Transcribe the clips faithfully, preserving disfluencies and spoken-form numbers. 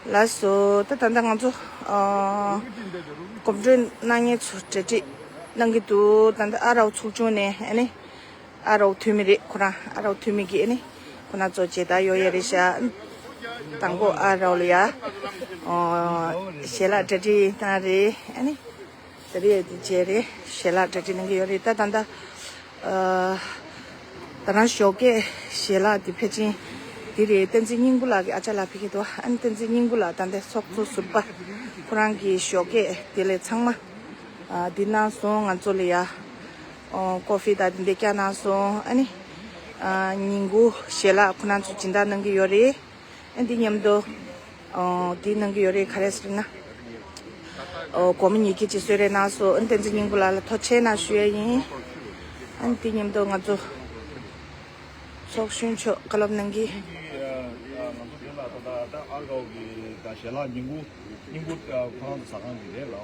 ལགས་སོ། ད་ད་ལྟ་ང་ཚོ་ཨ་གོམ་བགྲོད་གནང་མཁན་ཚོ་གྲ་སྒྲིག་གནང་གི་འདུག་ད་ལྟ་ཨ་རོགས་ཚོགས་ཆུང་ནས་ཨ་ནི་ཨ་རོགས་འཐུས་མི་རེད། ཁོ་རང་ཨ་རོགས་འཐུས་མི་གིས་ཨ་ནི་ཁོ་རང་ཚོ་མཇལ་དར་གཡོག་ཡ་རེད་ཤག་དང་པོ་ཨ་རོགས་ལ་ཡ་ཨ་ཞལ་ལག་གྲ་སྒྲིག་གནང་རེད། ཨ་ནི་ད་རེས་དེ་བྱས་རེད། ཞལ་ལག་གྲ་སྒྲིག་གནང་གི་ཡོད་རེད། ད་ད་ལྟ་ཨ་ད་རང་ཞོགས་ཀས་ཞལ་ལག་དེ་ཕལ་ཆེར་དེ་རེད། བསྟན་འཛིན་སྙིང་པོ་ལགས་ཀྱི་ཨ་ཅག་ལགས་ཕེབས་ཀྱི་འདུག་ཨ་ནི་བསྟན་འཛིན་སྙིང་པོ་ལགས་ད་ལྟ་ཚོགས་གཙོ་ཟུར་པ་ཁོ་རང་གིས་ཞོགས་ཀས་དེ་ལས་ཚང་མ་ཨ་འདི་གནང་སོང་། ང་ཚོ་ལ་ཡ་ཨོ་ཀོ་ཧྥི་དང་དེ་འདྲ་བཀྱག་གནང་སོང་། ཨ་ནི་ཨ་ཉིན་གུང་ཞལ་ལག་ཁོ་རང་ཚོ་སྦྱིན་བདག་གནང་གི་ཡོད་རེད། ཨ་འདི་མཉམ་དུ་ཨོ་འདི་གནང་གི་ཡོད་རེད། ག་རེ་ཟེར་ན་ཨོ་སྒོར་མོ་ཉིས་བརྒྱ་ཅིག་གསོལ་རས་གནང་སོང་། ཨ་བསྟན་འཛིན་སྙིང་པོ་ལགས་ལ་ཐུགས་རྗེ་ཆེ་གནང་ཞུ་ཡ་ཡིན། ཨ་འདི་མཉམ་དུ་ང་ཚོ་ཚོགས་གཞོན་མཆོག་བཀའ་སློབ་གནང་གི་ང་ཚོ་དེ་ལ་ད་ལྟ་ད་ཨར་གའོ་གི་ད་ཞལ་ལག་ཉིན་གུང་ཉིན་གུང་ཁོ་རང་ཚོ་ཟ་ཁང་གི་རེད་ལ།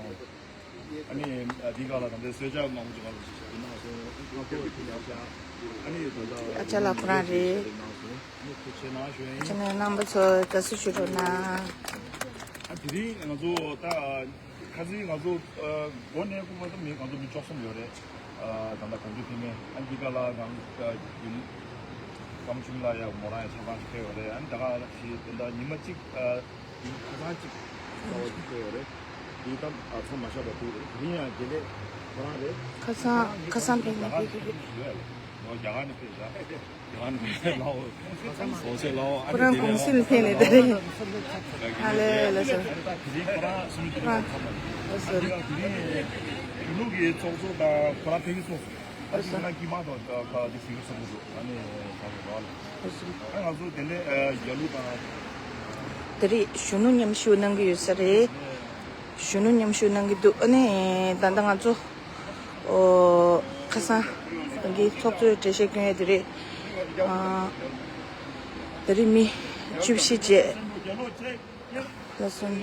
ཨ་ནི་འདི་ག་ལ་ད་ལྟའི་གསོལ་ཇ་མང་པོ་ཅིག་ག་ལ་ཞིག་ཞིག་གནང་སོང་། ཨ་ནི་ད་ལྟ་ཨ་ཅག་ལགས་ཁོ་རང་རེད། གནང་སོང་། ཨ་ནི་ཐུགས་རྗེ་ཆེ་གནང་ཞུ་ཡ་ཡིན། ཁྱེད་ནས་རྣམ་པ་ཚོ་དགའ་བསུ་ཞུ་རོགས་གནང་། ཨ་དེ་རིང་ང་ཚོ་ད་ཁ་སང་ང་ཚོ་ཨ་འགོ་ནས་སྐུ་མ་ཚོ་མི་ང་ཚོ་མི་བཅུ་གསུམ་ཡོད་རེད། ཨ་ད་ལྟ་གོང་ཞུ་ཕེབས་མཁན་ཨ་འདི་ག་ལ་ང་ཨ་རྒྱུན་བཀའ་མོལ་ཆུང་ལ་ཡ་མོ་རང་ཡ་ཆ་ཚང་ཞིག་ཕེབས་ཡོད་རེད། ཨ་ནི་ད་ག་ཞིག་ད་ལྟ་ཉི་མ་གཅིག་ཨ་ཉི་མ་ཁ་སང་གཅིག་གསར་བ་ཞིག་ཕེབས་ཡོད་རེད། དེ་ད་ཨ་མཚམས་མ་བཞག་པ་དུས་རེད། དེ་རིང་ཡང་དགེ་ལེགས་ཁོ་རང་རེད། ཁ་སང་ཁ་སང་ཕེབས་ནས་ཕེབས་ཀྱི་རེད། ཨོ་རྒྱ་གར་ནས་ཕེབས་ཤག་རྒྱ་གར་ནས་ཕེབས་ལའོ། ཨོ་ཚེ་ལའོ། ཁོ་རང་གུང་སེང་ཕེབས་ནས་ད་རེད། ཨ་ལེ་ལེ་སོ། ཨ་ལེ་སོ། གཞོན་ནུ་གི་ཚོགས་གཙོ་དང་ཁོ་རང་ཕེབས་ཀྱི་སོང་། ཨ་ལེ་སོ། ང་གི་མ་དང་ཁ་དེ་ཟིན་སོང་འདུག་ཨ་ནི་ཁ་ལོ་ར་ལ། ཨ་ང་ཚོ་དེ་ནས་རྒྱ་ལུགས་དང་། དེ་རེད། གཞོན་ནུ་མཉམ་ཞུགས་གནང་གི་ཡོད་ས་རེད། གཞོན་ནུ་མཉམ་ཞུགས་གནང་གི་འདུག་ཨ་ནི་ད་ལྟ་ང་ཚོ་ཨོ་ཁ་སང་ད་གིན་ཚོགས་གཙོའི་གྲལ་བཤད་སྐྱོན་ཡས་དེ་རེད། ཨ་དེ་རིང་མི་བཅུ་བཞི་བཅས་ལ་སོང་།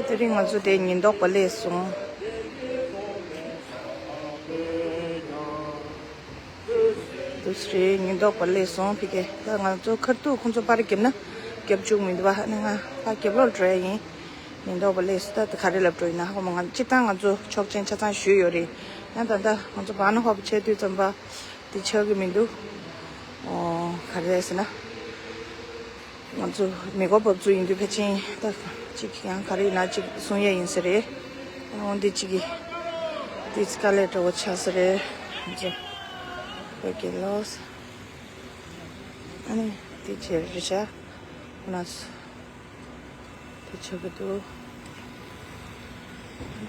དེ་རིང་ང་ཚོ་དེ་ཉེན་རྟོག་པ་སླེབས་སོང་། དུས་རེད། ཉེན་རྟོག་པ་སླེབས་སོང་། ཕི་ཀེ་ད་ང་ཚོ་ཁ་ཐུག་ཁོང་ཚོ་པར་བརྒྱབ་ན་བརྒྱབ་བཅུག་མི་འདུག་བ། ཨ་ནི་ང་ཕར་རྒྱབ་ལོགས་འགྲོ་ཡ་ཡིན། ཉེན་རྟོག་པ་སླེབས་སོང་། ད་ག་རེ་ལབ་འགྲོ་ཡིན་ན་ཧ་གོ་མ། ང་སྤྱིར་བཏང་ང་ཚོ་ཆོག་མཆན་ཆ་ཚང་ཞུས་ཡོད་རེད། ཡང་ད་ལྟ་ང་ཚོ་བར་ན་ཧོབ་བྱས་དུས་ཙམ་པ་དེ་ཆགས་ཀྱི་མི་འདུག་ཨོ་ག་རེ་རེད་ཟེར་ན། ང་ཚོ་མི་གོ་བབ་ཚུགས་ཡིན་དུས་ཕལ་ཆེར་ད་གཅིག་ཡང་ག་རེ་ཡིན་ན་གཅིག་གསུང་ཡས་ཡིན་ས་རེད། འོན་ཏེ་གཅིག་གིས་དེ་དཀའ་ལས་འདྲ་བོ་ཆགས་ས་རེད། ང་ཚོ་བོད་ཀྱི་ལོགས་ཨ་ནི་དེ་བྱས་རེད་ཤག་ཁོ་ན་དེ་ཆགས་ཀྱི་འདུག་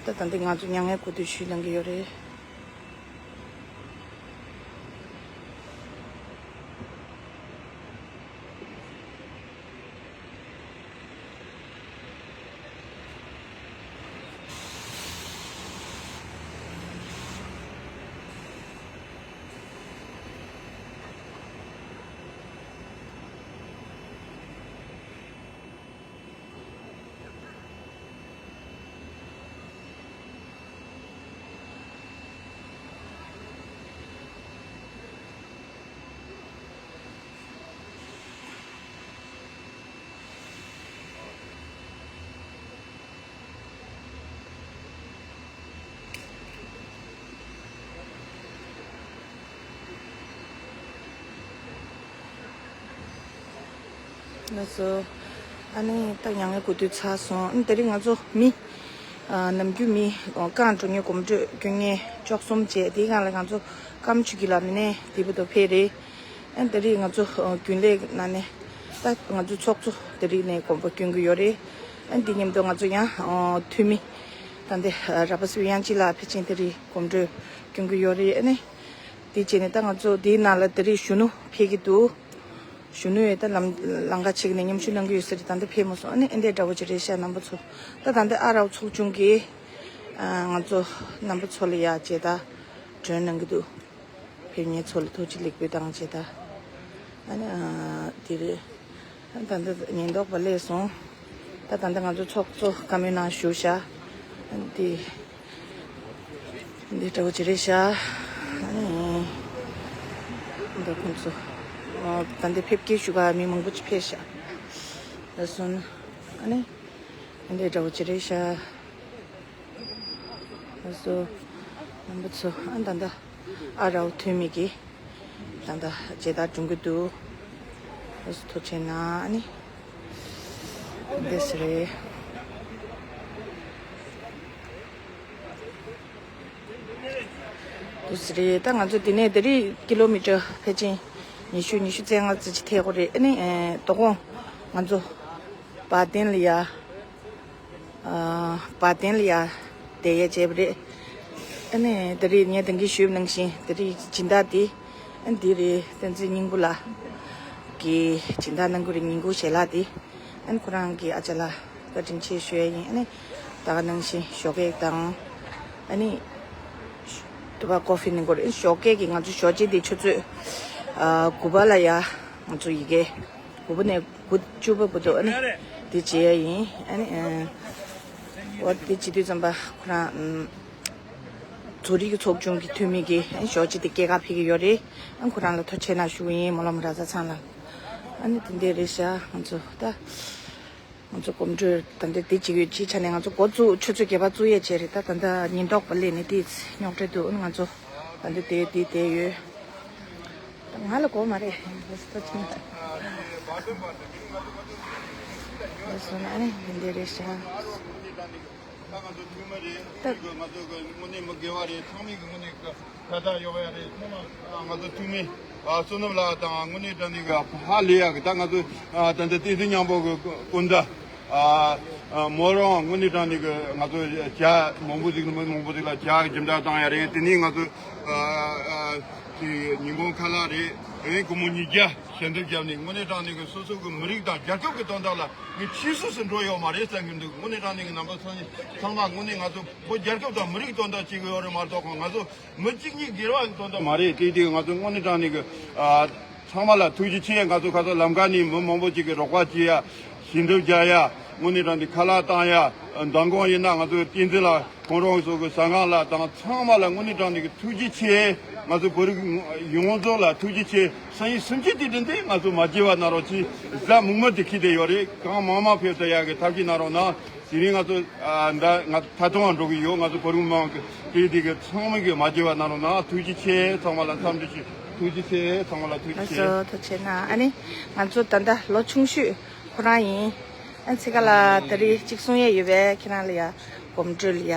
ད་ད་འདི་ང་ཚོ་མྱ་ངན་གུས་འདུད་ཞུས་གནང་གི་ཡོད་རེད། ལགས་སོ། ཨ་ནི་ད་མྱ་ངན་གུས་འདུད་ཚར་སོང་། ཨ་ནི་དེ་རིང་ང་ཚོ་མི་ཨ་ནམ་རྒྱུན་མི་རྐང་བྲོ་མཁན་གོམ་བགྲོད་སྐྱོན་མཁན་བཅུ་གསུམ་བཅས། དེའི་སྒང་ལ་ང་ཚོ་ཀམ་ཆུ་གི་ལ་མི་ནས་དེ་བུ་དོ་ཕེ་རེད། ཨ་ནི་དེ་རིང་ང་ཚོ་ཨ་རྒྱུན་ལས་ནང་ནས་ད་ང་ཚོ་ཚོགས་གཙོ་དེ་རིང་ནས་གོམ་པ་སྐྱོན་གྱི་ཡོད་རེད། ཨ་ནི་དེ་མཉམ་དུ་ང་ཚོ་ཡང་ཨ་འཐུས་མི་ད་ལྟ་ར་པ་སི་བི་དབྱངས་སྐྱིད་ལགས་ཕལ་ཆེར་དེ་རིང་གོམ་བགྲོད་སྐྱོན་གྱི་ཡོད་རེད། ཨ་ནི། དེ་བྱས་ནས་ད་ང་ཚོ་དེའི་ནང་ལ་དེ་རིང་གཞོན་ནུ་ཕེབས་ཀྱི་འདུག་གཞོན་ནུ་ཡིས་ད་ལམ་ལམ་ཁ་ཕྱེ་གི་ནས་མཉམ་ཞུགས་གནང་གི་ཡོད་ས་རེད། ད་ལྟ་ཕེབས་མ་སོང་། ཨ་ནི་ཨེ་འདྲ་འདྲ་བོ་ཅིག་རེད་ཤག་རྣམ་པ་ཚོ། ད་ད་ལྟ་ཨ་རའོ་ཚོགས་ཆུང་གིས་ང་ཚོ་རྣམ་པ་ཚོ་ལ་ཡ་མཇལ་དར་སྒྲོན་གནང་གི་འདུག་ཕེབས་མཁན་ཚོ་ལ་ཐུགས་རྗེ་ལེགས་འབུལ་དང་མཇལ་དར། ཨ་ནི་དེ་རེད། ད་ལྟ་ཉེན་རྟོག་པ་སླེབས་སོང་། ད་ད་ལྟ་ང་ཚོ་ཚོགས་གཙོ་བཀའ་མོལ་གནང་བཞུགས་ཤག་འདི་འདི་འདྲ་བོ་ཅིག་རེད་ཤག་འདི་ཁོང་ཚོ་ད་ལྟ་ཕེབས་སྐྱེལ་ཞུ་ག་མི་མང་པོ་ཅིག་ཕེབས་ཤག་ལ་སོང་། ཨ་ནི་འདི་འདྲ་བོ་ཅིག་རེད་ཤག་ལགས་སོ། རྣམ་པ་ཚོ། ཨ་ད་ལྟ་ཨ་རའོ་འཐུས་མི་གིས་ད་ལྟ་མཇལ་དར་སྒྲོན་གྱི་འདུག་ལགས་སོ། ཐུགས་རྗེ་གནང་། ཨ་ནི་འདི་སུ་རེད། འདི་སུ་རེད། ད་ང་ཚོ་འདི་ནས་དེ་རིང་ཀི་ལོ་མི་ཊར་ཕལ་ཆེར་ཉི་ཤུ་ཉི་ཤུ་རྩ་ལྔ་ཙམ་ཅིག་ཐད་ཀྱི་རེད། ཨ་ནི་དོ་དགོང་ང་ཚོ་བ་དན་ལ་ཡ། བ་དན་ལ་ཡ་དེ་ཡ་བྱས་པ་རེད། ཨ་ནི་དེ་རིང་ངས་ད་གིན་ཞུས་པ་ནང་བཞིན་དེ་རིང་སྦྱིན་བདག་དེ་ཨ་འདི་རེད། བསྟན་འཛིན་སྙིང་པོ་ལགས་ཀྱིས་སྦྱིན་བདག་གནང་གི་རེད། ཉིན་གུང་ཞལ་ལག་དེ་ཨ་ནི་ཁོ་རང་གི་ཨ་ཅག་ལ་བཀའ་དྲིན་ཆེ་ཞུ་ཡ་ཡིན། ཨ་ནི་ད་ག་ནང་བཞིན་ཞོགས་ཀས་དང་ཨ་ནི་དུ་བ་ཀོ་ཧྥི་གནང་གི་རེད། ཞོགས་ཀས་ཀྱི་ང་ཚོ་ཞོགས་ཇ་དེ་ཆུ་ཚོད་དགུ་པ་ལ་ཡ་ང་ཚོ་ཡི་གེ་དགུ་པ་ནས་དགུ་བཅུ་པ་བར་དུ་ཨ་ནི་དེ་བྱེད་ཡ་ཡིན། ཨ་ནི་ཨ་འོ་དེ་བྱེད་དུས་ཙམ་པ་ཁོ་རང་ཨམ་བཟོ་རིག་ཚོགས་ཆུང་གི་འཐུས་མི་གིས་ཨ་ནི་ཞོགས་ཇ་དེ་སྐྱེལ་ག་ཕེབས་ཀྱི་ཡོད་རེད། ཨ་ཁོ་རང་ལ་ཐུགས་རྗེ་གནང་ཞུ་གི་ཡིན། སྨོན་ལམ་ར་ས་ཚང་ལ། ཨ་ནི་དེ་འདྲ་རེད་ཤག་ང་ཚོ་ད་ང་ཚོ་གོམ་བགྲོད་ད་ལྟ་དེ་བྱེད་ཀྱི་ཡོད། སྤྱིའི་ཆ་ནས་ང་ཚོ་འགོ་བཙུགས་ཆུ་ཚོད་བརྒྱད་པ་བཙུགས་ཡས་བྱས་རེད། ད་ད་ལྟ་ཉེན་རྟོག་པ་སླེབས་ནས་དེ་རྙོག་དྲ་འདུག་ཨ་ནི་ང་ཚོ་ད་ལྟ་དེ་དེ་དེ་ཡོད། ང་ལ་གོ་མ་རེད། ལགས་སོ། ཨ་ནི་འདི་འདྲ་རེད་ཤག་ད་ང་ཚོ་དངོས་གནས་མི་དགེ་བ་རེད། ཚང་མས་ཀྱི་དངོས་གནས་ཀྱི་ཁ་བརྡ་ཡོད་ཡ་རེད། ཚང་མ་ང་ཚོ་འཐུས་མི་བསོད་ནམས་ལགས་དང་དངོས་གནས་དྲང་གནས་ཀྱི་ཧ་ལས་ཡ་གི། ད་ང་ཚོ་ད་ལྟ་བསྟན་འཛིན་སྙིང་པོ་གི་སྐུ་ཟླ་མོ་རང་དངོས་གནས་དྲང་གནས་ཀྱི་ང་ཚོ་ཇ་མང་པོ་ཞིག་མི་མང་པོ་ཞིག་ལ་ཇ་གི་སྦྱིན་བདག་བཏང་ཡ་རེད། དེ་ནས་ང་ཚོ་དེ་ཉིན་གུང་ཁ་ལག་རེད། དེ་ནས་སྒོར་མོ་ཉིས་བརྒྱ་ཞལ་འདེབས་བརྒྱབ་ནས་དངོས་གནས་དྲང་གནས་ཀྱི་སོ་སོ་གི་མི་རིགས་དང་རྒྱལ་ཁབ་ཀྱི་དོན་དག་ལ་ངས་ཕྱིས་སུ་སུ་འགྲོ་ཡོད་མ་རེད་བསམ་གྱི་འདུག་དངོས་གནས་དྲང་གནས་ཀྱི་རྣམ་པ་ཚོ་ཚང་མ་དངོས་གནས་ང་ཚོ་བོད་རྒྱལ་ཁབ་དང་མི་རིགས་དོན་དག་བྱེད་ཀྱི་ཡོད་རེད་མ་གཏོགས་ང་ཚོ་མི་གཅིག་གཉིས་སྒེར་བ་དོན་དག་མ་རེད། དེ་དུས་ང་ཚོ་དངོས་གནས་དྲང་གནས་ཀྱི་ཨ་ཚང་མ་ལ་ཐུགས་རྗེ་ཆེ། ང་ཚོ་ཁ་སང་ལམ་ཁ་ནས་མི་མང་པོ་ཅིག་གིས་རོགས་པ་བྱེད་ཡ། ཞལ་འདེབས་རྒྱག་ཡ། དངོས་གནས་དྲང་གནས་ཁ་ལག་བཏང་ཡ། མདང་དགོང་ཡིན་ན་ང་ཚོ་བསྟན་འཛིན་ལགས་ཁོང་རང་ཚོ་གི་ཟ་ཁང་ལགས་དང་ཚང་མ་ལ་དངོས་གནས་དྲང་གནས་ཀྱི་ཐུགས་རྗེ་ཆེ། ང་ཚོ་བོད་རིགས་ཡོངས་རྫོགས་ལ་ཐུགས་རྗེ་ཆེ། སང་ཉིན་གསུམ་བཅུ་དུས་དྲན་དེ་ང་ཚོ་མ་བརྗེད་པ་གནང་རོགས་གྱིས། གཟའ་མིག་དམར་དེ་འཁེལ་བསྡད་ཡོད་རེད། གང་མང་མང་ཕེབས་ཐུབ་ཡ་གི་ཐབས་ཤེས་གནང་རོགས་གནང་། དེ་རིང་ང་ཚོ་ཨ་ད་ང་ཐ་ཐོང་འགྲོ་གི་ཡོད། ང་ཚོ་བོད་རིགས་མང་གི་དེ་དེ་གི་ཚང་མ་གི་མ་བརྗེད་པ་གནང་རོགས་གནང་། ཐུགས་རྗེ་ཆེ། ཚང་མ་ལ་འཚམས་འདྲི་ཞུ། ཐུགས་རྗེ་ཆེ། ཚང་མ་ལ་ཐུགས་རྗེ་ལགས་ཆེ། སོ། ཐུགས་རྗེ་གནང་། ཨ་ནི་ང་ཚོ་ད་ལྟ་ལོ་ཆུང་ཤོས་ཁོ་རང་ཡིན། ཨ་ཚིག་ཁ་ལ་ད་རེས་གཅིག་གསུང་ཡས་ཡོད་པས། ཁྱེད་རང་ལ་ཡ་གོམ་བགྲོད་ལ་ཡ་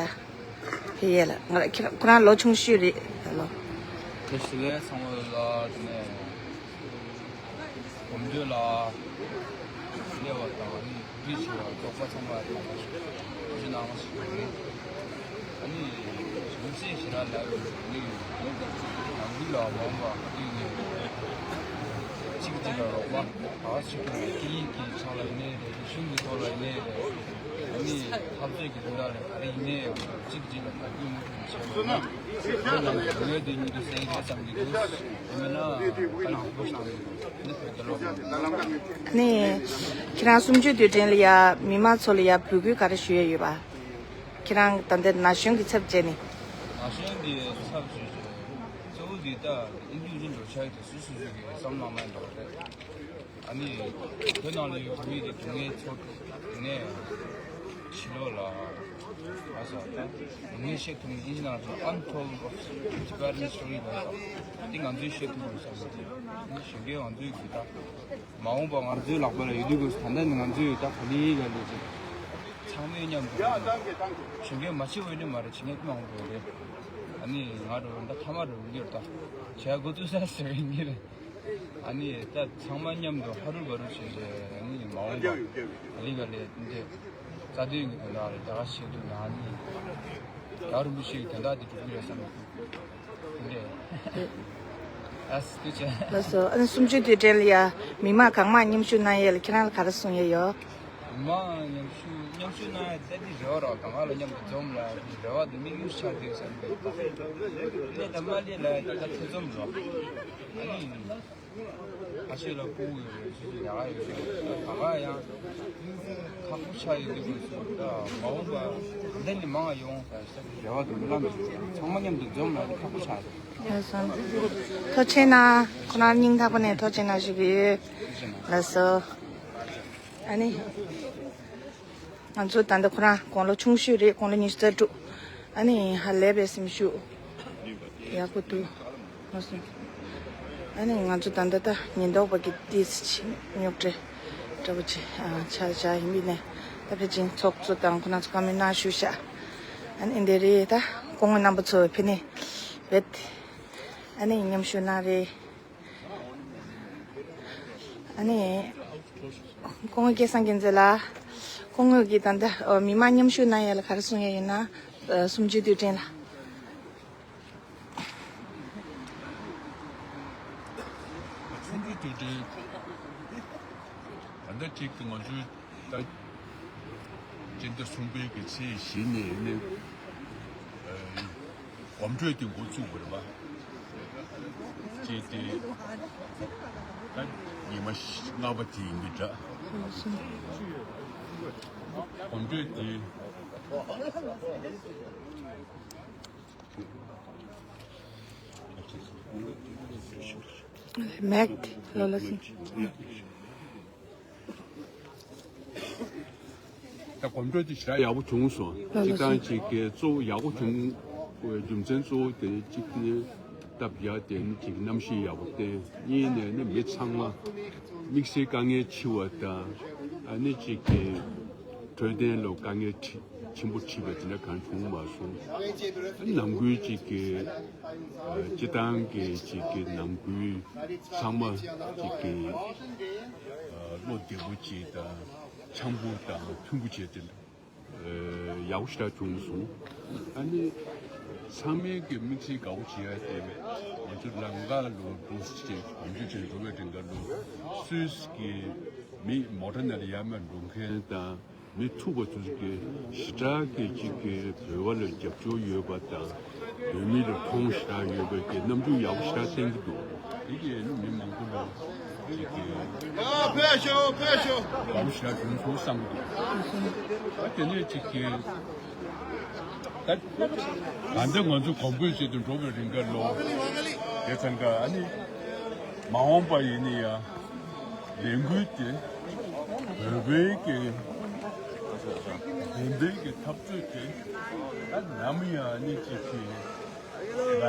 ཕེབས་ཡས་ལ་ང་ལ་ཁྱེད་རང་ཁོ་རང་ལོ་ཆུང་ཤོས་རེད་ད་ལོ། བཀྲ་ཤིས་བདེ་ལེགས། ཚང་མ་ལ་དེ་ནས་གོམ་བགྲོད་ལ་སླེབས་པ་དང་ནི་གྲ་སྒྲིག་བྱས་པ་ཚོགས་པ་ཚང་མ་ལ་ཐུགས་རྗེ་གནང་ཞུ་གི་ཡིན། ཨ་ནི་གཞུང་སྲིད་ཞེ་དྲག་ལབ་ཡོད་མི་ཡོད་ནམ་རྒྱུན་ལ་མང་བ་དུས་ནས་གཅིག་གཅིག་ལ་རོགས་པ་ག་ག་ཞིག་གི་སྐད་ཡིག་གི་ཆ་ལ་ཡིན་ནའི་རེད། གཞུང་གི་ཐོག་ལ་ཡིན་ནའི་རེད། ཨ་ནི་འཐབ་རྩོད་ཀྱི་དོན་དག་ལ་ག་རེ་ཡིན་ནའི་གཅིག་གཅིག་ལ་དགའ་སྐྱིད་མོས་གུས་བྱས་ན་ང་ཚོ་ངོས་དེ་གཉིས་དུ་སེང་རེད་བསམ་གྱི་འདུག་དེ་མིན་ན་ད་ནང་པོ་ཞིག་དང་། ནི་ཁྱེད་རང་གསུམ་བཅུའི་དུས་དྲན་ལ་ཡ་མི་མང་ཚོ་ལ་ཡ་འབོད་སྐུལ་ག་རེ་ཞུ་ཡ་ཡོད་པ། ཁྱེད་རང་ད་ལྟ་ན་གཞོན་གྱི་ཚབ་བྱས་ནས། ན་གཞོན་གྱི་ཚབ་ཞུ་ཞུ། གཙོ་བོ་འདི་ལྟ་ཨིན་ཇུ་ཨིན་ཇུ་འགྲོ་ཆགས་དེ་སུ་སུ་སུ་གི་བསམ་བློ་མ་འགྲོ་རེད། ཨ་ནི་བོད་ནང་ལ་ཡོད་མི་དེ་སྡུག་བསྔལ་ཚོར་ནས་ཕྱི་ལོགས་ལ་ཨ་ས་ད་སྡུག་བསྔལ་བཤད་ཐུབ་མཁན་ཨིན་ཇི་ནང་ལ་Untold of Tibetan Story ལ་དེ་ང་ཚོས་བཤད་ཐུབ་དགོས་བསམ་གི་གཞོན་སྐྱེས་ང་ཚོས་གི་ད། མ་འོངས་པ་ང་ཚོའི་ལག་པ་ལ་ཡོད་དུས་དགོས། ད་ལྟ་ནི་ང་ཚོས་ད་ག་ལེ་ག་ལེ་ཅིག་ཚང་མས་མཉམ་དུ་གཞོན་སྐྱེས་མ་བྱེད་འོས་ནི་མ་རེད། བྱེད་མཁན་མང་པོ་ཡོད་རེད། ཨ་ནི་ང་རང་ད་ཐ་མ་རུ་འགྱུར་ད་བྱས་འགོ་བཙུགས་ས་ཟེར་བའི་ངེས་རེད། ཨ་ནི་ད་ཚང་མ་མཉམ་དུ་ཧ་རུ་བ་རུ་བྱས་བྱས་ཨ་ནི་མ་འོངས་པ་ག་ལེ་ག་ལེ་འདི་རྩ་དོན་གྱི་དོན་དག་ལ་རྒྱ་གར་ཆེད་དུ་ན་ཨ་ནི་ད་རུ་མི་ཤེས་དོན་དག་འདི་སྒྲུབ་ཀྱི་རེད་བསམ་གི་འདུག་འདི་རེད། ཨ་སི་ཐུགས་རྗེ་ཆེ། ལགས་སོ། ཨ་ནི་གསུམ་བཅུའི་དུས་དྲན་ལ་ཡ་མི་མང་གང་མང་མཉམ་ཞུགས་གནང་ཡས་ལ་ཁྱེད་རང་ལ་ག་རེ་གསུང་ཡས་ཡོད། མི་མང་མཉམ་ཞུགས་མཉམ་ཞུགས་གནང་ཡས་ད་འདི་རེ་བ་རོགས་གང་ག་ལ་མཉམ་དུ་འཛོམས་ལ་རེ་བ་དང་དམིགས་ཡུལ་ཆགས་བསྡད་བསམ་པའི་ད་ལས་དང་མ་ལས་ལ་ད་ཐུགས་འཛོམས་རོགས། ཨ་ནི། ཁ་ཤས་ལ་སྤུ་གུ་ཡོད་རེད། ཁ་ཤས་ལ་ཡག་ཡོད་རེད། ད་ག་ག་ཡང་ཁག་པོ་ཆགས་ཡོད་འདུག་དགོས་སུ་ད་མ་འོངས་པ་འདི་ནས་མང་བ་ཡོང་ཟེར་ཟེར་རེ་བ་དང་སྨོན་ལམ་ཡོད་རེད། ཚང་མ་མཉམ་དུ་འཛོམས་ལ་ཁག་པོ་ཆགས་རེད། ལགས་སོ། ཐུགས་རྗེ་གནང་། ཁོ་རང་སྙིང་ཐག་པ་ནས་ཐུགས་རྗེ་གནང་ཞུ་གི་ཡོད། ལགས་སོ། ཨ་ནི། ང་ཚོ་ད་ལྟ་ཁོ་རང་དགུང་ལོ་ཆུང་ཤོས་རེད། དགུང་ལོ་ཉི་ཤུ་རྩ་དྲུག་ཨ་ནི་ཧ་ལས་པའི་སེམས་ཤུགས་ཡག་པོ་འདུག་ང་སོང་། ཨ་ནི་ང་ཚོ་ད་ལྟ་ད་ཉེན་རྟོག་པ་གི་ཏིས་ཅི་རྙོག་དྲ་འདྲ་པོ་ཅིག་ཨ་ཆགས་བཞག་ཡིན་པས་ནས་ད་ཕལ་ཆེར་ཚོགས་གཙོ་དང་ཁོ་རང་ཚོ་བཀའ་མོལ་གནང་ཞུ་བཞག་ཨ་ནི་འདི་རེད། ད་སྐུ་ངོ་རྣམ་པ་ཚོ་ཕེབས་ནས་བེད་ཨ་ནི་མཉམ་ཞུགས་གནང་རེད། ཨ་ནི། སྐུ་ངོ་སྐལ་བཟང་རྒྱལ་མཚན་ལགས། སྐུ་ངོ་གིས་ད་ལྟ་ཨ་མི་མང་མཉམ་ཞུགས་གནང་ཡས་ལ་ག་རེ་གསུང་ཡས་ཡོད་ན་ཨ་གསུམ་བཅུའི་དུས་དྲན་ལ། གསུམ་བཅུའི་དུས་དྲན། ད་ལྟ་གཅིག་ཏུ་ང་ཚོའི་ད་སྤྱི་ཟླ་གསུམ་པའི་གི་ཚེས་བཞི་ནས་ནི་ཨ་གོམ་བགྲོད་དེ་འགོ་བཙུགས་པ་རེད་པ། ཅེས་ཏེ། ད་ཉི་མ་ལྔ་པ་དེ་ཡིན་པའི་འདྲ། གོམ་བགྲོད་དེ། མེག་ལོ་ལ་སིང་། ད་གོམ་བགྲོད་དེ་ཞེ་དྲག་ཡག་པོ་བྱུང་སོང་། ལགས་སོ། སྤྱིར་བཏང་ཅིག་གི་གཙོ་བོ་ཡག་པོ་བྱུང་བའི་རྒྱུ་མཚན་གཙོ་བོ་དེ་གཅིག་ནི་སྟབས་ཡག་དེ་ནི་ཅིག་གནམ་གཤིས་ཡག་པོ་བསྟན། གཉིས་ནས་ནི་མི་ཚང་མ་དམིགས་བསལ་དཀའ་ངལ་ཆེ་བ་དང་ཨ་ནི་ཅིག་གི་འཕྲོད་བསྟེན་ལ་དཀའ་ངལ་ཆེ་ཆེན་པོ་འཕྲད་པ་དེ་འདྲ་གང་བྱུང་མ་སོང་། ནང་ཁུལ་ཅིག་གི་སྤྱི་བཏང་གི་ཅིག་གི་ནང་ཁུལ་ཚང་མ་ཅིག་གི་བློ་བདེ་པོ་ཅིག་དང་འཆམ་པོ་དང་མཐུན་པོ་བྱས་ཏེ་ཡག་པོ་ཞེ་དྲག་བྱུང་སོང་། ཨ་ནི་ཚང་མས་ཀྱི་དམིགས་བསལ་དགའ་པོ་བྱེད་ཡ་དེ་ང་ཚོ་ལམ་ཁ་ལ་འགྲོ་ཅིག་གོམ་བགྲོད་བྱས་འགྲོ་བའི་རིང་ག་ལ་སུད་སི་གི་མི་མོ་ཊ་ནང་ལ་ཡར་མར་འགྲོ་མཁན་དང་། མི་ཐུག་པ་ཚོ་གི་ཞེ་དྲག་གི་གཅིག་གི་བོད་པ་ལ་རྒྱབ་སྐྱོར་ཡོད་པ་དང་། བོད་མི་ལ་མཐོང་ཞེ་དྲག་ཡོད་པའི་གི་རྣམ་འགྱུར་ཡག་པོ་ཞེ་དྲག་བསྟན་གྱི་འདུག་དེ་གིས་ནི་མི་མང་པོ་ལ་གཅིག་གི་ཕེབས་ཤོག་ཕེབས་ཤོག་ཡག་པོ་ཞེ་དྲག་བྱུང་སོང་བསམ་གྱི་འདུག་ཨ་དེ་ནས་གཅིག་གི་ད་ད་ལྟ་ང་ཚོ་གོམ་བགྲོད་བྱེད་དུ་འགྲོ་བའི་རིང་ག་ལོ་དེ་ཚང་ག་ཨ་ནི་མ་འོངས་པ་ཡིན་ནི་ཡ། ལས་འགུལ་དེ་བོད་པའི་གི་བདེན་པའི་གི་འཐབ་རྩོད་དེ་ད་ནམ་ཡང་ནི་ཅིག་གི་ལ་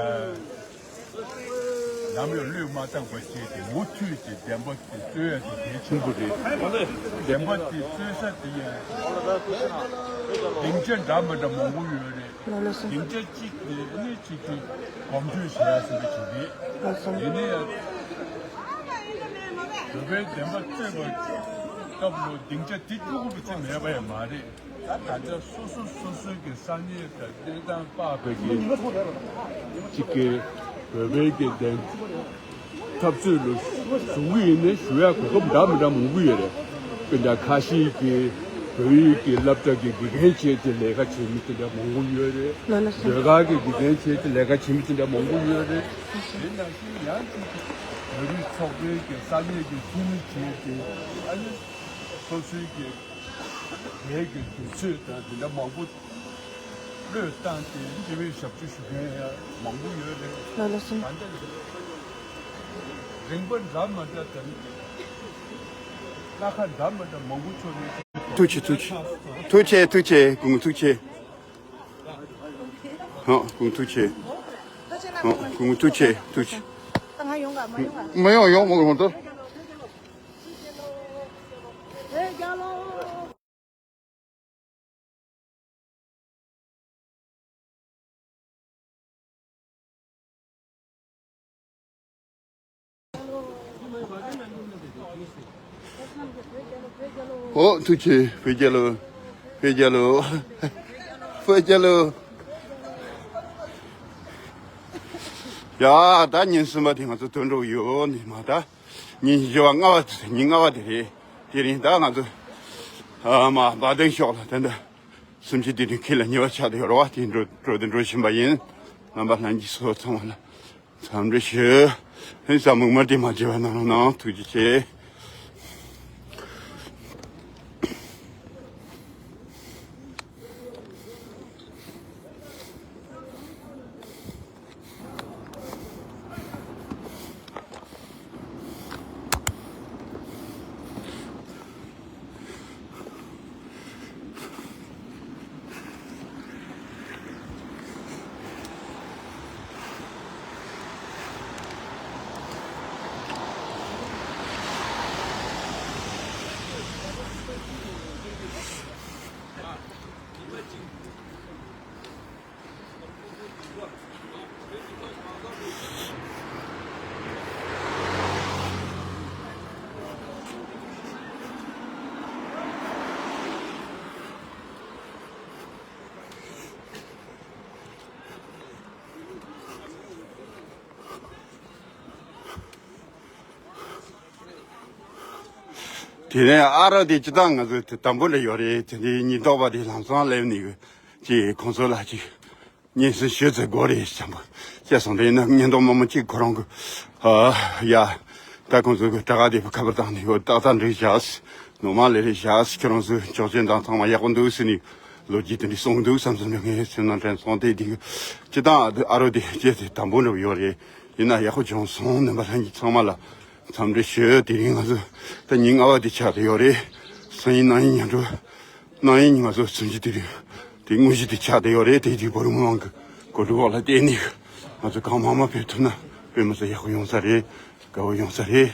ནམ་ཡང་བློས་མ་བཏང་པ་བྱས་ཏེ་མུ་མཐུད་དེ་བདེན་པ་དེ་རྩོད་ཡ་དེ་གལ་ཆེན་པོ་རེད། བདེན་པ་དེ་རྩོད་ས་དེ་ཡང་སྡིངས་ཆ་འདྲ་མི་འདྲ་མང་པོ་ཡོད་རེད། ལགས་སོ། སྡིངས་ཆ་གཅིག་དེ་ནི་གཅིག་གི་གོམ་བགྲོད་བྱེད་ཡ་ཟེར་བ་ཅིག་རེད། ལགས་སོ། ཡིན་ན་ཡང་བོད་པའི་བདེན་པ་རྩོད་པའི་སྐབས་ལ་སྡིངས་ཆ་དེ་བཅུ་དགུ་པ་ཙམ་མེད་པ་ཡང་མ་རེད། ད་ལྟ་སོ་སོ་སོ་སོའི་གི་ས་གནས་དང་གནས་སྟངས་དཔག་པའི་གི་གཅིག་གི་བོད་པའི་གི་བདེན། འཐབ་རྩོད་ལ་ཞུགས་ཀྱི་ཡིན་ནའི་ཞུ་ཡག་གོ་སྐབས་འདྲ་མི་འདྲ་མང་པོ་ཡོད་རེད། དཔེར་ན་ཁ་ཤས་ཀྱིས་བོད་ཡིག་གི་སློབ་གྲྭ་གི་དགེ་རྒན་བྱས་ཏེ་ལས་ཀ་བྱེད་མི་དེ་འདྲ་མང་པོ་ཡོད་རེད། ལགས་སོ། ཟློས་གར་གྱི་དགེ་རྒན་བྱས་ཏེ་ལས་ཀ་བྱེད་མི་དེ་འདྲ་མང་པོ་ཡོད་རེད། དེ་ནང་བཞིན་ཡང་གཅིག་གི་བོད་རིགས་ཚོགས་པའི་གི་ས་གནས་ཀྱི་འཐུས་མི་བྱས་ཏེ་ཨ་ནི་སོ་སོའི་གི་ལས་ཀྱི་དུས་ཚོད་དང་དེ་འདྲ་མང་པོ་བློས་བཏང་སྟེ་འདི་བའི་ཞབས་ཕྱི་ཞུ་མཁན་ཡང་མང་པོ་ཡོད་རེད། ལགས་སོ། ད་ལྟ་རིམ་པ་འདྲ་མི་འདྲ་དང་སྣ་ཁ་འདྲ་མི་འདྲ་མང་པོ་བྱུང་ནས། ཐུགས་རྗེ་ཆེ། ཐུགས་རྗེ་ཆེ། ཐུགས་རྗེ་ཆེ། སྐུ་ངོ་ཐུགས་རྗེ་ཆེ། ཧོ། སྐུ་ངོ་ཐུགས་རྗེ་ཆེ། ཐུགས་རྗེ་ཆེ། ཧོ། སྐུ་ངོ་ཐུགས་རྗེ་ཆེ། ཐུགས་རྗེ་ཆེ། མ་ཡོང་། ཡོང་། མ་ཡོང་། ད། ཨོ། ཐུགས་རྗེ་ཆེ། བོད་རྒྱལ་ལོ། བོད་རྒྱལ་ལོ། བོད་རྒྱལ་ལོ། ཡ། ད་ཉིན་གསུམ་པ་དེ་ང་ཚོ་ཐོན་འགྲོ་གི་ཡོད་ནི་མ། ད་ཉིན་བཞི་པ་ལྔ་པ་དེ། ཉིན་ལྔ་པ་དེ་རེད། དེ་རིང་ད་ང་ཚོ་ཨ་མ་བ་དན་ཤོག་ལ་དེ་འདྲ་སུམ་ཅུ་དེ་རིང་ཁྱེད་ལ་ཉེ་བ་ཆགས་བསྡད་ཡོད་རེད་བ། དེ་འགྲོ་འགྲོ་དེ་འགྲོ་བཞིན་པ་ཡིན། རྣམ་པ་ལྷན་རྒྱས་ཚོ་ཚང་མ་ལ་འཚམས་འདྲི་ཞུ། ཧིན་ས་མུག་མར་དེ་མ་བརྗེད་པ་གནང་རོགས་གནང་། ཐུགས་རྗེ་ཆེ། དེ་ནས་ཨ་རོ་དེ་སྤྱིར་བཏང་ང་ཚོ་དེ་དང་པོ་ལ་ཡོད་རེད། དེ་འདྲའི་ཉེན་རྟོག་པ་དེ་ལམ་སང་སླེབས་ནས་ཅིག་ཁོང་ཚོ་ལ་ཅིག་སྙན་སེང་ཞུས་ཚེ་དགོས་རེད་བྱམས་པོ་བཤད་སོང་། དེ་ཡིན་ན་ཉེན་རྟོག་མི་མང་གཅིག་ཁོ་རང་གི་ཨ་ཡ་ད་ཁོང་ཚོ་གི་དྲ་ག་དེ་ཁ་པར་བཏང་ནས་ཡོད། ཏག་ཏག་འགྲིག་བཞག་ནོར་མ་ལེ་རེད་བཞག་ཁྱོད་རང་ཚོའི་ཆོག་མཆན་དང་ཚང་མ་ཡག་པོ་འདུག་ཟེར་ནས་ལོ་རྒྱུས་དེ་འདྲ་གསུངས་འདུག་བསམ་སོང་། ངའི་སེམས་ནང་དྲན་སོང་། དེ་དེ་སྤྱིར་བཏང་ཨ་རོ་དེ་སྐྱེས་དེ་དང་པོ་འགྲོ་ཡོད་རེད། ཡིན་ན་ཡག་པོ་བྱུང་སོང་། རྣམ་པ་ལྷན་རྒྱས་ཚང་མ་ལ་འཚམས་འདྲི་ཞུ། དེ་རིང་ང་ཚོ་ད་ཉིན་ལྔ་པ་དེ་ཆགས་བསྡད་ཡོད་རེད། སང་ཉིན་གནངས་ཉིན་ཉིན་འགྲོ། གནངས་ཉིན་ང་ཚོ་སུམ་ཅུ་དེ་རིང་དེ་དངོས་གཞི་དེ་ཆགས་བསྡད་ཡོད་རེད། དེ་དུས་བོད་མི་མང་གི་གོ་སྒྲིག་འོག་ལ་བརྟེན་ནས་ང་ཚོ་གང་མང་མང་ཕེབས་ཐུབ་ན་དཔེ་མི་སྲིད་ཡག་པོ་ཡོང་ས་རེད། དགའ་བོ་ཡོང་ས་རེད།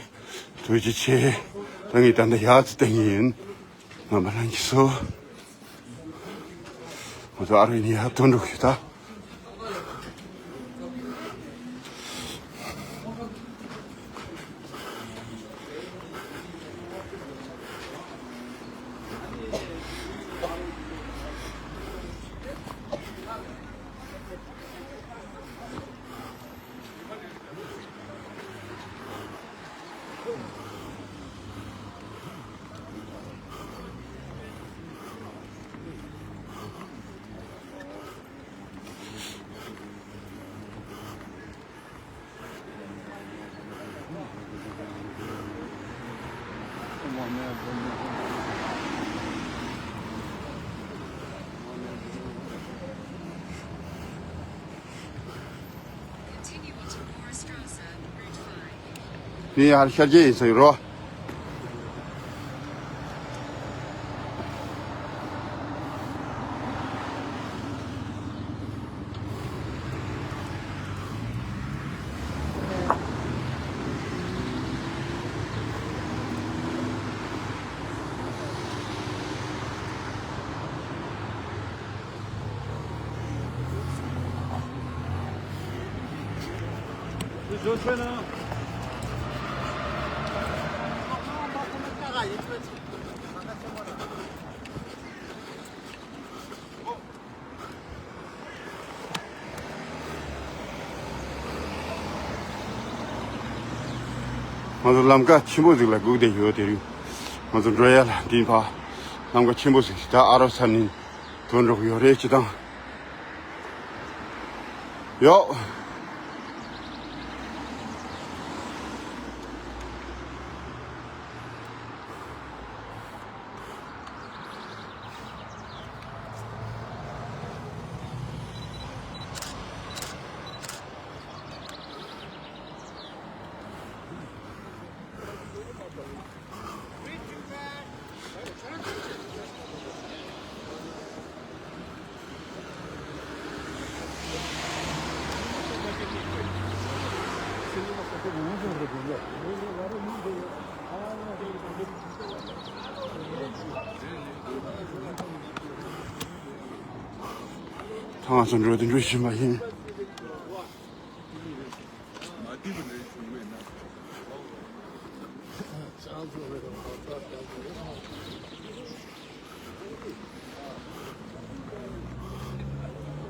ཐུགས་རྗེ་ཆེ། ད་ངས་ད་ལྟ་ཡར་ཙི་བསྟན་གྱི་ཡིན། རྣམ་པ་ལྷན་རྒྱས་ཚོ། ང་ཚོ་ཨ་རོ་ནས་ཡར་ཐོན་འགྲོ་གི་ཡོད་ད། Continue onto Moorstrasse, Route five. ནི་ཡར་ཤར་རྗེས་ཡིན་ས་ཡོད་རོ། ང་ཚོ་ལམ་ཁ་ཆེན་པོ་ཟིག་ལ་སྒུག་བསྡད་ཡོད། དེ་རིང་ང་ཚོ་འགྲོ་ཡ་ལ་འདི་ཕ་ལམ་ཁ་ཆེན་པོ་ཟིག་ད་ཨ་རོ་ས་ནས་ཐོན་འགྲོ་གི་ཡོད་རེད། སྤྱིར་བཏང་ཡོ། ཐང་སོ་འགྲོ་དུ་འགྲོ་བཞིན་པ་ཡིན།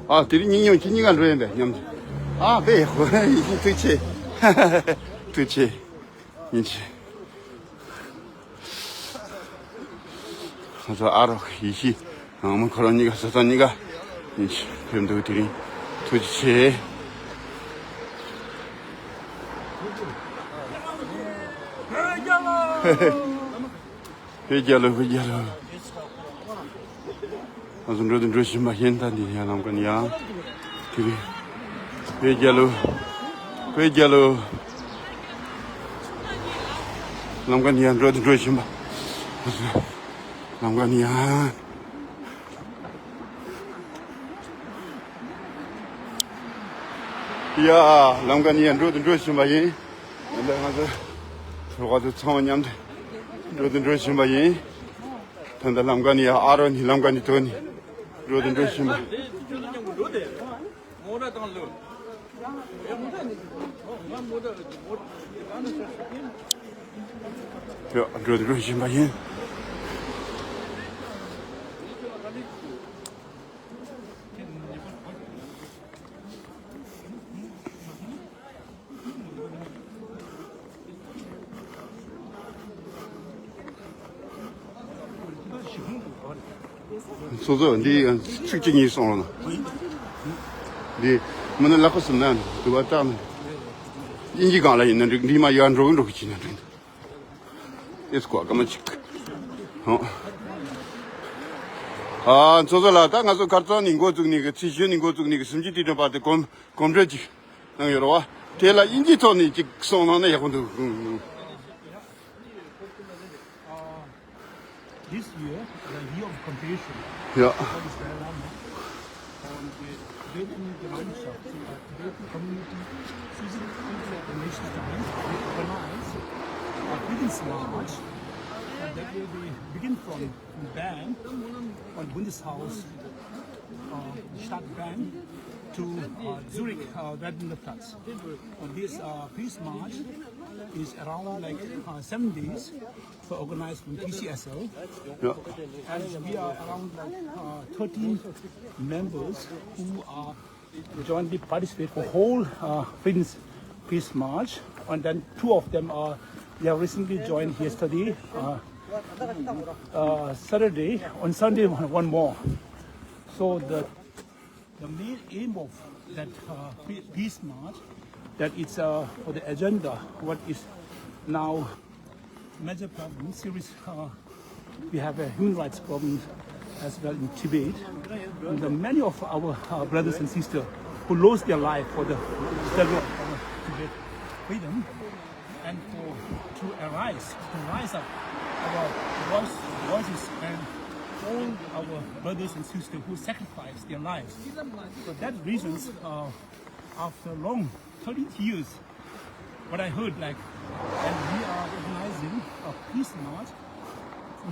ཨ། དེ་རིང་ཉིན་ཉོན་ཁྱི་གཉིས་ཀ་འགྲོ་ཡིན་པས་མཉམ་དུ། ཨ་བེ་ཧོ་ཡིན་ཐུགས་ཆེ། ཐུགས་ཆེ། ཡིན་ཆེ། ང་ཚོ་ཨ་རོགས་ཡེ་ཤེས་ཨ་མ་ཁོ་རང་གཉིས་ཀ་བཟའ་ཚང་གཉིས་ཀ་ཡིན་ཆེ་ཕེབས་འདུག་དེ་རིང་ཐུགས་རྗེ་ཆེ། བོད་རྒྱལ་ལོ། བོད་རྒྱལ་ལོ། ང་ཚོ་འགྲོ་དུ་འགྲོ་བཞིན་པ་ཡིན། ད་འདི་ཡང་ལམ་ཀ་ནས་ཡང་དེ་རིང་བོད་རྒྱལ་ལོ། བོད་རྒྱལ་ལོ། ལམ་ཀ་ནས་ཡང་འགྲོ་དུ་འགྲོ་བཞིན་པ། ལམ་ཀ་ནས་ཡང་། ཡ། ལམ་ཀ་ནས་ཡང་འགྲོ་དུ་འགྲོ་བཞིན་པ་ཡིན། ཡིན་ད་ང་ཚོ་གྲོགས་པོ་ཚོ་ཚང་མ་མཉམ་དུ་འགྲོ་དུ་འགྲོ་བཞིན་པ་ཡིན། ད་ལྟ་ལམ་ཀ་ནས་ཡང་ཨ་རོགས་ནས་ལམ་ཀ་ནས་ཐོན་ནས་འགྲོ་དུ་འགྲོ་བཞིན་པ། ཡ། འགྲོ་དུ་འགྲོ་བཞིན་པ་ཡིན། སོ་སོ་འདི་ཚིག་གཅིག་གཉིས་གསུང་རོགས་གནང་། འདི་མི་ནི་ལག་པ་སུམ་ན་འདུག་པ་བཏགས་ན། དབྱིན་ཇི་སྒང་ལ་ཡིན་ན་འགྲིག་འདི་མ་ཡར་འགྲོ་གི་འགྲོ་གི་བྱེད་ན་འགྲིག་ཨེ་སྐོར་སྐར་མ་གཅིག་ཧོ། ཨ་ཚོ་ཚོ་ལ་ད་ང་ཚོ་ཁར་ཚང་ནས་འགོ་བཙུགས་ནས་གི་ཚེས་བཞི་ནས་འགོ་བཙུགས་ནས་གི་སུམ་ཅུ་དུས་དྲན་བར་དུ་གོམ་གོམ་བགྲོད་ཅིག་གནང་ཡོད་རེད་བ། དེ་ལ་དབྱིན་ཇིའི་ཐོག་ནས་ཅིག་གསུང་གནང་ན་ཡག་པོ་འདུག This year, the year of compassion, yeah, for the Dalai Lama, on the Tibetan Gemeinschaft, the Tibetan community, Susan International Times, we organize a Freedom March, and that will be begin from Bern on Bundeshaus, uh, Stadt Bern to, uh, Zurich, uh, Werdenplatz. And this, uh, peace march is around, like, uh, seven days, so organized from T C S L. Yeah. And we are around, like, uh, thirteen members who are jointly participate for whole, uh, Finns peace march. And then two of them are, they have recently joined yesterday, uh, uh, Saturday, on Sunday, one, one more. So the, the main aim of that, uh, pe-, peace march, that it's, uh, for the agenda, what is now major problem, serious, uh, we have a human rights problem as well in Tibet. And the, many of our, uh, brothers and sisters who lost their life for the struggle of our Tibet freedom and for, to arise, to rise up our voice, voices and all our brothers and sisters who sacrificed their lives. For that reasons, uh, after long thirty years, what I heard, like, and we are organizing a peace march,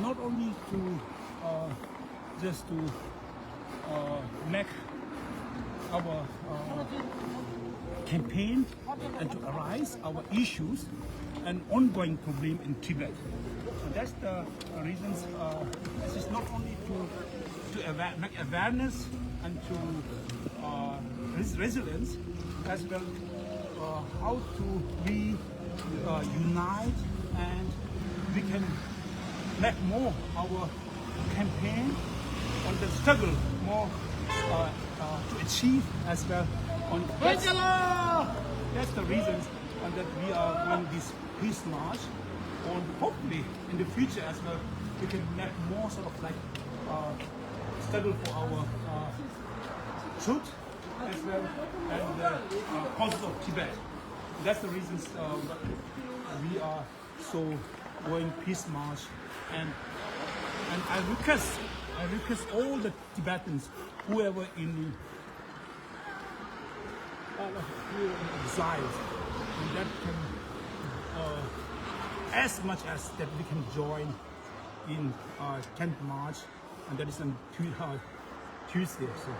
not only to, uh, just to, uh, make our, uh, campaign and to arise our issues and ongoing problem in Tibet. So that's the reasons, uh, this is not only to, to aware, make awareness and to, uh, res-, resilience as well, uh, how to we, uh, unite and we can make more our campaign on the struggle more, uh, uh, to achieve as well. On that's, that's the reasons and that we are doing this peace march. And hopefully in the future as well, we can make more sort of like, uh, struggle for our, uh, truth as well and the, uh, causes of Tibet. That's the reasons, uh, we are so going peace march. And, and I request, I request all the Tibetans, whoever in, uh, who exiled, and that can, uh, as much as that we can join in, uh, tenth March, and that is on Tu-, uh, Tuesday. So,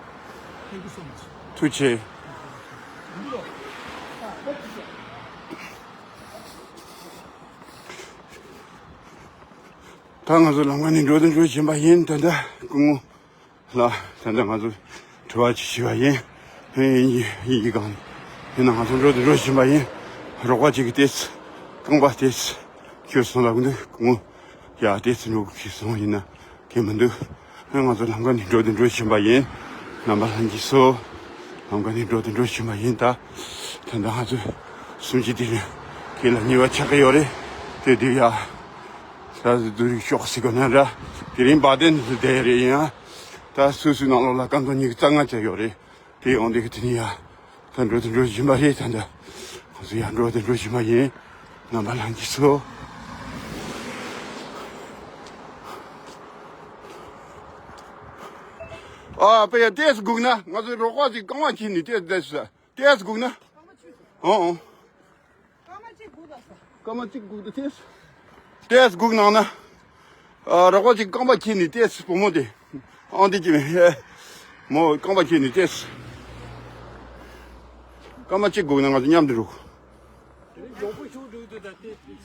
thank you so much. ཐུགས་རྗེ་ཆེ། ད་ང་ཚོ་ལམ་ཁ་ནས་འགྲོ་དང་འགྲོ་བཞིན་པ་ཡིན། ད་ལྟ་སྐུ་ངོ་ལ་ད་ལྟ་ང་ཚོ་དྲི་བ་ཅིག་ཞུས་པ་ཡིན། ཡིན་གྱི་ཡིན་གྱི་གང་ ཡིན་ན་ང་ཚོ་འགྲོ་དེ་འགྲོ་བཞིན་པ་ཡིན། རོགས་པ་གཅིག་གིས་ཏེས་རྐང་པ་ཏེས་ཁྱོད་སོང་ལབ་འདུག་ངོ་། ཡ་ཏེས་འགྲོ་གི་སོང་ཡིན་ན་གལ་མི་འདུག་ང་ཚོ་ལམ་ཁ་ནས་འགྲོ་དེ་འགྲོ་བཞིན་པ་ཡིན། རྣམ་པ་ལྷན་རྒྱས་ཚོ། ལམ་ཁ་ནས་འགྲོ་དེ་འགྲོ་བཞིན་པ་ཡིན་ད། ད་ལྟ་ང་ཚོ་གསུམ་གཅིག་དེ་རིང་ཁྱེད་ལ་ཉེ་བ་ཆགས་ཀྱི་ཡོད་རེད། དེ་དུས་ཡ། ད་བསྡུ་རིག་ཤོག་ཟེར་གོ་ན་འདྲ། དེ་རིང་བ་དན་དེ་རེད་ཡིན་ཡ། ད་སུ་སུའི་ནང་ལོགས་ལ་སྐམ་ཐོག་ཉི་ཤུ་རྩ་ལྔ་ཅན་ཡོད་རེད། དེ་ཡོང་དེ་གི་དེ་ནི་ཡ། ད་འགྲོ་དེ་འགྲོ་བཞིན་པ་རེད་ད་འདི། ང་ཚོ་ཡ་འགྲོ་དེ་འགྲོ་བཞིན་པ་ཡིན། རྣམ་པ་ལྷན་རྒྱས་ཚོ། ཨ་ཕ་ཡ་ཏེས་སྒུག་ན་ང་ཚོ་རོགས་པ་ཅིག་རྐང་པ་འཁྱེར་ནས་ཏེས་ཏེས་ཏེས་སྒུག་ན། ཨོ་ཨོ། སྐར་མ་གཅིག་སྒུག་ད་ཏེས། ཏེས་སྒུག་གནང་ན། ཨ་རོགས་པ་ཅིག་རྐང་པ་འཁྱེར་ནས་ཏེས་བུ་མོ་དེ། ཨང་དེ་ཅི་མེད། མོ་རྐང་པ་འཁྱེར་ནས་ཏེས། སྐར་མ་གཅིག་སྒུག་ན་ང་ཚོ་མཉམ་དུ་འགྲོ།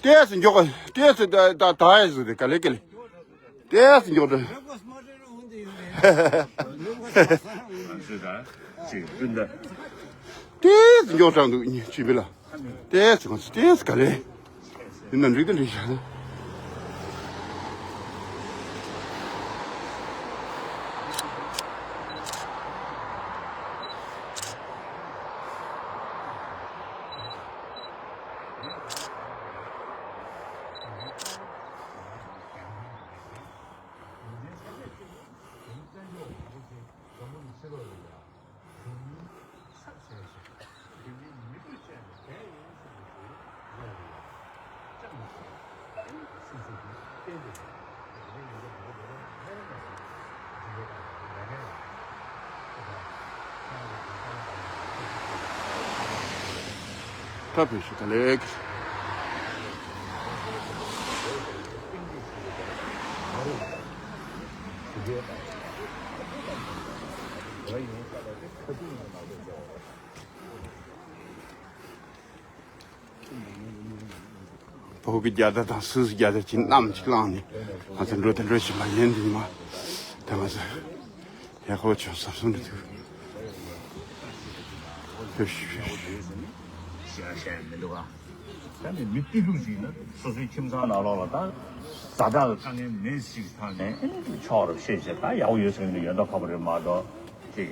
ཏེས་མགྱོགས་ཏེས་མགྱོགས་ཏེས་ད་ད་ད་ཡ་ཟུ་དེ་ག་ལེ་ག་ལེ། ཏེས་མགྱོགས་ཏེ། ཏེས་མགྱོགས་དྲགས་འདུག་ཉིན་ཅི་བི་ལ། ཏེས་ང་ཚོ་ཏེས་ག་ལེ། ཡིན་ན་འགྲིག་ཏུ་འགྲིག་ཤག་ད་བོད་ཤུགས་ད་ལེགས། བོད་ཀྱི་རྒྱལ་དར་དང་སུད་སི་རྒྱལ་དར་གྱི་གནམ་གཅིག་བླངས་ནས་ང་ཚོ་འགྲོ་དང་འགྲོ་བཞིན་པ་ཡིན་འདི་མ། ད་ང་ཚོ་ཡག་པོ་བྱུང་བསམ་སོང་འདི་ཐུག་ཕེབས་ཤིག་ཕེབས་ཤིག་ཞེ་དྲག་བཤད་མི་འདུག་ཨ། ད་ནི་མི་གཏི་ལུགས་ཤིག་ན་སོ་སོའི་ཁྱིམ་ཚང་ནང་ལོགས་ལ་ད་ཛ་དྲག་དཀའ་ངལ་མེད་ཞིག་ཐང་ནས་ཨེ་ནི་ཆོག་རབས་བཤད་བྱས་ད་ཡག་པོ་ཡོད་ཟེར་གྱི་འདུག་ཡོད་མདོག་ཁ་པོ་རེད་མ་གཏོགས་ཅིག་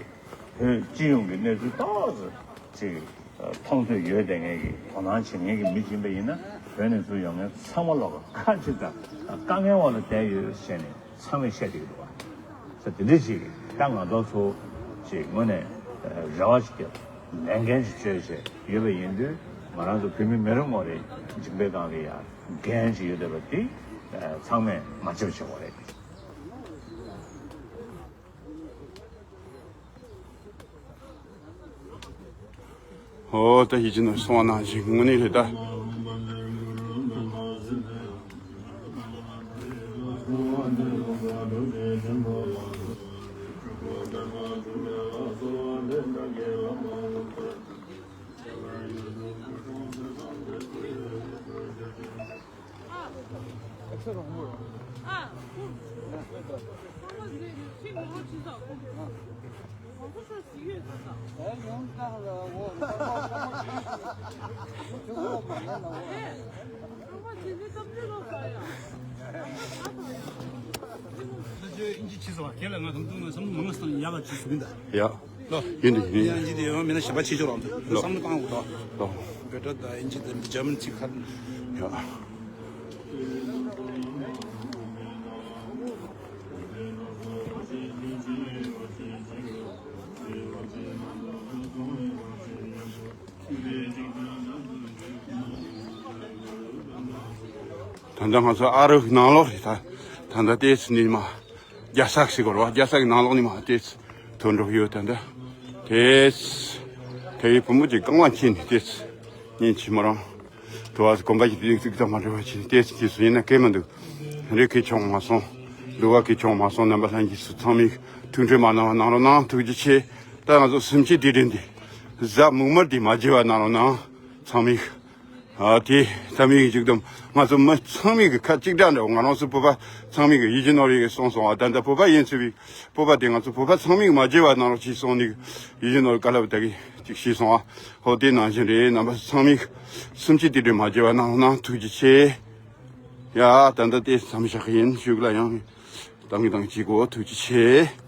བོད་སྤྱི་ཡོངས་ཀྱི་གནས་ཚུལ་ཏོག་ཙམ་ཅིག་མཐོང་ཐོས་ཡོད་བསྡད་མཁན་གྱི་དོ་སྣང་བྱེད་མཁན་གྱི་མི་ཡིན་པ་ཡིན་ན་བོད་ནས་ཚུར་ཡོང་མཁན་ཚང་མ་ལོག་གི་ཁ་ཕྱིར་དང་དཀའ་ངལ་འོག་ལ་བསྡད་ཡོད་ཟེར་ནས་ཚང་མས་བཤད་བསྡད་ཀྱི་འདུག་བ། ས་དེ་འདྲ་ཞིག་ད་ང་ཚོ་ཚོ་ཞིག་དངོས་གནས་རེ་བ་ཞིག་བརྒྱབ་ལས་འགན་ཞིག་བཅོལ་བྱས་ཡོད་པ་ཡིན་དུས་ང་རང་ཚོ་བོད་མི་མི་རེ་ངོ་རེ་འཇིགས་པའི་སྒང་ལ་ཡ་འགན་ཞིག་ཡོད་བསྡད་པ་དེ་ཚང་མས་མ་བརྗེད་པ་བྱེད་དགོས་རེད། ཨོ་ད་ཡིད་ཀྱི་ནང་སོང་བ་ནང་བཞིན་དངོས་གནས་རེད་ད། ཡ། ཡིན་འདི་ཡིན། ཡང་ཡིན་འདི་ཡང་མིན་ན་ཞབས་པ་ཆེ་ཆོག་རང་དུ་བསམ་བློ་བཏང་དགོས་དོ། ལོ། བེ་ཏྲ་དང་ཨིན་ཇི་དང་འཇར་མན་ཚིག་ཁ། ཡ། ད་ལྟ་ང་ཚོ་ཨ་རི་ནང་ལོགས་རེད་ད། ད་ལྟ་ཏེས་ནི་མ། རྒྱལ་ས་ཞིག་གོ་ར་བ་རྒྱལ་ས་གི་ནང་ལོགས་ནི་མ་ཏེས་ཐོན་འགྲོ་གི་ཡོད་ད་ལྟ། ཏེས། དེ་ཡི་བུ་མོ་ཅིག་རྐང་པ་འཁྱེར་ནས་ཏེས། ཉིན་གཅིག་མོ་རང་། དུ་བ་གོམ་པ་ཞིག་ཏིག་ཏིག་ཙམ་མ་འགྲོ་བ་ཅིག་ཏེས་ཀྱི་སུ་ཡིན་ན་སྐད་མི་འདུག་རེ་ཁེ་ཆོང་མ་སོང་། འདུ་བ་ཁེ་ཆོང་མ་སོང་རྣམ་པ་ལྷན་རྒྱས་སུ་ཚང་མས་ཐུགས་ཁྲལ་མ་གནང་བ་གནང་རོགས་གནང་ཐུགས་རྗེ་ཆེ། ད་ང་ཚོ་སུམ་ཅུ་དེ་རིང་འདི། གཟའ་མིག་དམར་འདི་མ་བརྗེད་པ་གནང་རོགས་གནང་། ཚང་མས། ཨ་དེ་ད་མིག་གི་འཇིགས་སྡོམ་ང་ཚོ་མི་ཚང་མིག་གི་ཁ་གཅིག་སྒྲ་འདྲ་བོ། ང་རང་ཚོ་བོད་པ་ཚང་མིག་གི་ཡིད་བཞིན་ནོར་བུ་གིས་གསུངས་སོང་བ། ད་ལྟ་བོད་པ་ཡིན་ཚུལ་བའི་བོད་པ་དེ་ང་ཚོ་བོད་པ་ཚང་མིག་མ་བརྗེད་པ་གནང་རོགས་ཅེས་གསུངས་ནས་ཡིད་བཞིན་ནོར་བུ་བཀའ་སློབ་དེ་གི་ཅིག་ཞུས་སོང་བ། ཧོ་དེ་ནང་བཞིན་རེད། རྣམ་པ་ཚང་མིག་སུམ་ཅུ་དེ་འདྲ་མ་བརྗེད་པ་གནང་རོགས་གནང་། ཐུགས་རྗེ་ཆེ། ཡ་ད་ལྟ་དེ་མཚམས་བཞག་གི་ཡིན། ཤུགས་ལ་ཡང་བཏང་གི་བཏང་གི་བྱེད་དགོས། ཐུགས་རྗེ་ཆེ།